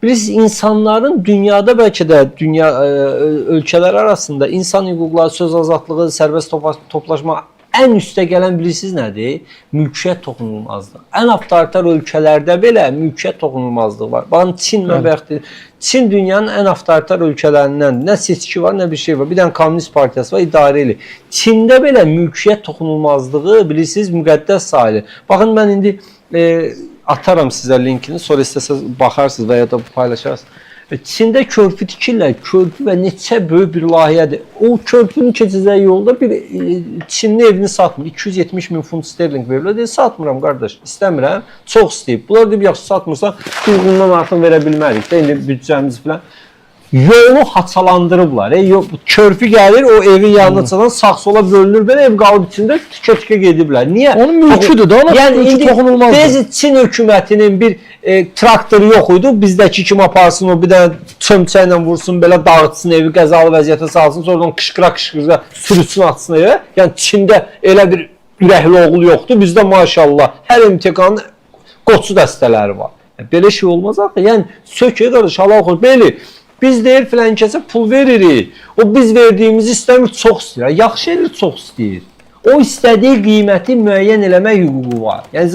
Bilirsiniz, insanların dünyada bəlkə də dünya ölkələr arasında insan hüquqları, söz azadlığı, sərbəst toplaşma ən üstə gələn bilirsiniz nədir? Mülkiyyət toxunulmazlığı. Ən avtoritar ölkələrdə belə mülkiyyət toxunulmazlığı var. Baxın Çin, mən bayaq dedim, Çin dünyanın ən avtoritar ölkələrindəndir. Nə seçki var, nə bir şey var. Bir dənə kommunist partiyası var, idarə eləyir. Çində belə mülkiyyət toxunulmazlığı bilirsiniz, müqəddəs sayılır. Baxın mən indi ataram sizə linkini, sonra istəsəz baxarsınız və ya da paylaşarsınız. Çində körpü tikirlər, körpü və neçə böyük bir layihədir. O körpünün keçəcəyi yolda bir Çinli evini satmır. 270 min funt sterling verirlər. Deyir, satmıram qardaş, istəmirəm. Çox istəyib. Bunlar deyib, yaxşı satmırsan, biz bundan artıq verə bilmərik də indi büdcəmiz falan. Yolu haçalandırıblar. Körpü gəlir, o evin yanına çatan sağ-sola bölünür. Belə ev qalıb içində tikə-tikə gediblər. Niyə? Onun mülküdür də, ona Yəni mülkü indi toxunulmazdır. Deyirsiz, Çin hökumətinin bir traktoru yox idi. Bizdəki kimi aparsın, o bir dənə çömçəklə vursun, belə dağıtsın evi, qəzalı vəziyyətə salsın, sonra onu qışqıra-qışqıra sürüsün atsın evə. Yəni Çində elə bir ürəkli oğul yoxdur. Bizdə maşallah hər MTK-nın qoçu dəstələri var. Belə şey olmaz axı. Yəni sök qardaş, halal oxu. Belə biz deyir filan kəsə pul veririk. O biz verdiyimizi istəmir, çox istəyir. Yaxşı eləyir, çox istəyir. O istədiyi qiyməti müəyyən eləmək hüququ var. Yəni